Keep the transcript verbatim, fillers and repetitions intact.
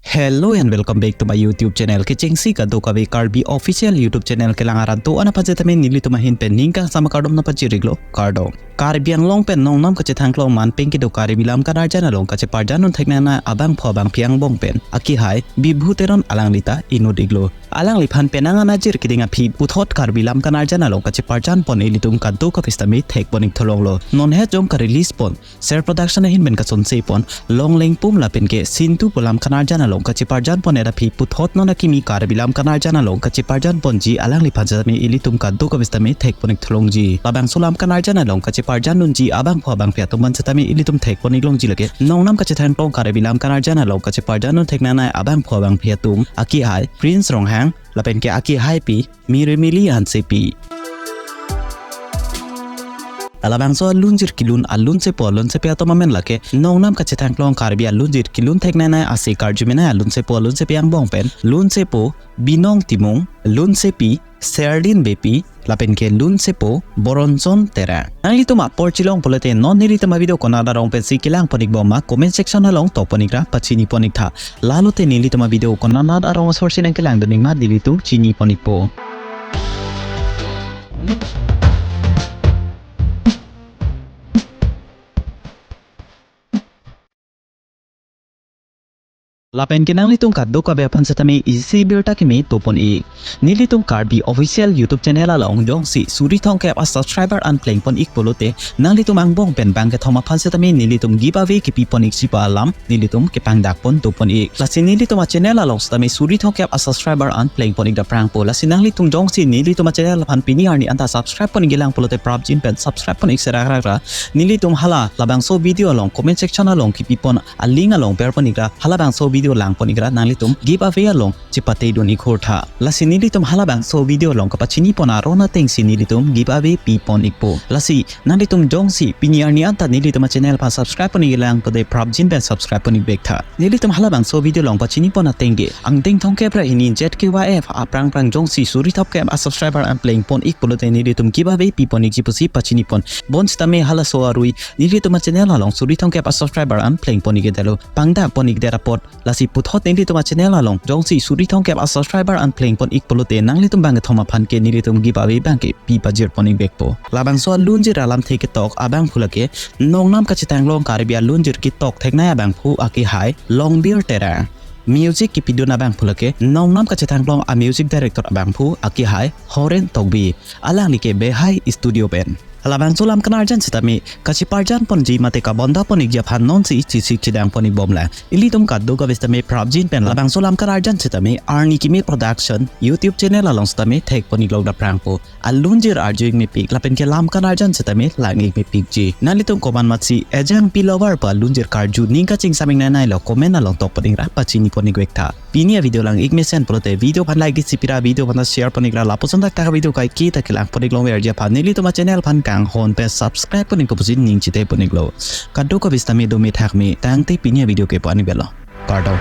Hello and welcome back to my YouTube channel. Kechengsi kadokave Karbi official YouTube channel kelang arat do-an aphan setame nelitum ahin pen ning kangsam akardom nangpachiriklo, kardom. Karbi Anglong pen nongnam kachethangklong manpeng kedo Karbi Lam Kanarjan along kacheparjan un theknangnai abangphu abangphi angbong pen akehai Bibhu Teron alangli ta inut-iklo. Alangliphan penang an ajir keding aphi puthot Karbi Lam Kanarjan along kacheparjan pon ilitum kadokave setame thekpon-ik tholonglo. Non het jong ka-release pon Ser Production ahin pen kasonse pon Longleng Pum lapen ke Sintu pu Lam Kanarjan along kacheparjan pon-et aphi puthot non akimi Karbi Lam Kanarjan along kacheparjan ponji alangliphan setame ilitum kadokave setame thekpon-ik tholongji. Labangso Lam Kanarjan along kacheparjan unji abangphu abangphi atum aphan setame ilitum thekpon-ik longji lake nongnam kachethangklong Karbi Lam Kanarjan along kacheparjan un theknangnai abangphu abangphi atum akehai Prince Ronghang lapen ke akehaipi Mirimili Hansepi. Halabangso alunjir kelun alunsepo alunsepi atum amen lake nongnam kachethangklong Karbi alunjir kelun theknangnai ase karjumenei alunsepo alunsepi angbong pen lunsepo Binong Timung, lunsepi Serlin Beypi, lapen ke lunsepo Boronjon Terang. Nanglitum apor chelong pulote non nelitum avideo konat arong pensi kelangpon-ikbom ma comment section along tokpon-ikra pachinipon-iktha. Lalote nelitum avideo konat arong asorsi nangkelangdun-ik ma nelitum chinipon-ikpo. Lapen ke nanglitum kadokave aphan setame isi birta kimi topon-ik. Nelitum Karbi official YouTube channel along jongsi suri thomkep a-subscriber an plengpon-ik pulote nanglitum angbong pen bangkethom aphan setame nelitum giveaway kepipon-ikji pu alam nelitum kepangdakpon topon-ik. Lasi nelitum a-channel along setame suri thomkep a-subscriber an plengpon-ik daprangpo. Lasi nanglitum jongsi nelitum a-channel aphan pini arni anta subscribe pon-ik-elang pulote prapjin pen subscribe pon-ik serakrakra. Nelitum hala labangso video along comment section along kepipon a-link along berpon-ikra, halabangso video langpon-ikra nanglitum giveaway along chepatedun-ik hurtha. Lasi nelitum halabangso video along kapachinipon aron atengsi nelitum giveaway pipon-ikpo. Lasi nanglitum jongsi pini arni anta nelitum a-channel aphan subscribe pon-ik-elang pulote prapjin pen subscribe pon-ik vektha. Nelitum halabangso video along pachinipon ateng ke angdeng thomkep ra hini Z K Y F aphrang phrang jongsi suri thomkep a-subscriber an plengpon-ik pulote nelitum giveaway pipon-ikji pusi pachinipon. Bonsitame halaso arui nelitum a-channel along suri thomkep a-subscriber an plengpon-ik-edetlo. Pangdakpon-ik-det apot lasi puthot nelitum a-channel along jongsi suri thomkep a-subscriber an plengpon-ik pulote nanglitum bangkethom aphan ke nelitum giveaway abangke pipajirpon-ik vekpo. Labangso alunjir alamthe ketok abangphu lake nongnam kachethangklong Karbi alunjir ketok theknai abangphu akehai Longbir Terang. Music kepidun abangphu lake nongnam kachethangklong a-music director abangphu akehai Horen Tokbi. Alangli ke Behai Studio pen. Halabangso Lam Kanarjan setame kacheparjan ponji mate kabondapon-ikji aphan nonsi chesik chedangpon-ikbomlang. Ilitum kadokave setame prapjin pen labangso Lam Kanarjan setame Arni Kimi Production YouTube channel along setame thekpon-iklong daprangpo. Alunjir arju-ik mepik lapen ke Lam Kanarjan setame lang-ik mepikji. Nanglitum komat matsi Ejang Pi Lover pu alunjir karju ning kachingsaming nai nailo comment along tokpon-ikra pachinipon-ik vektha. Pini avideo lang-ik mesen pulote video aphan like isi pira, video aphan share pon-ikra, lapuson thakthak video kaike ta kelangpon-iklong verji aphan nelitum a-channel aphan kanghon pen subscribe pon-ikpo pusi ning chetepon-iklo. Kadokave setame dome thakme tangte pini avideo ke pu-an-ik belo. Kardom.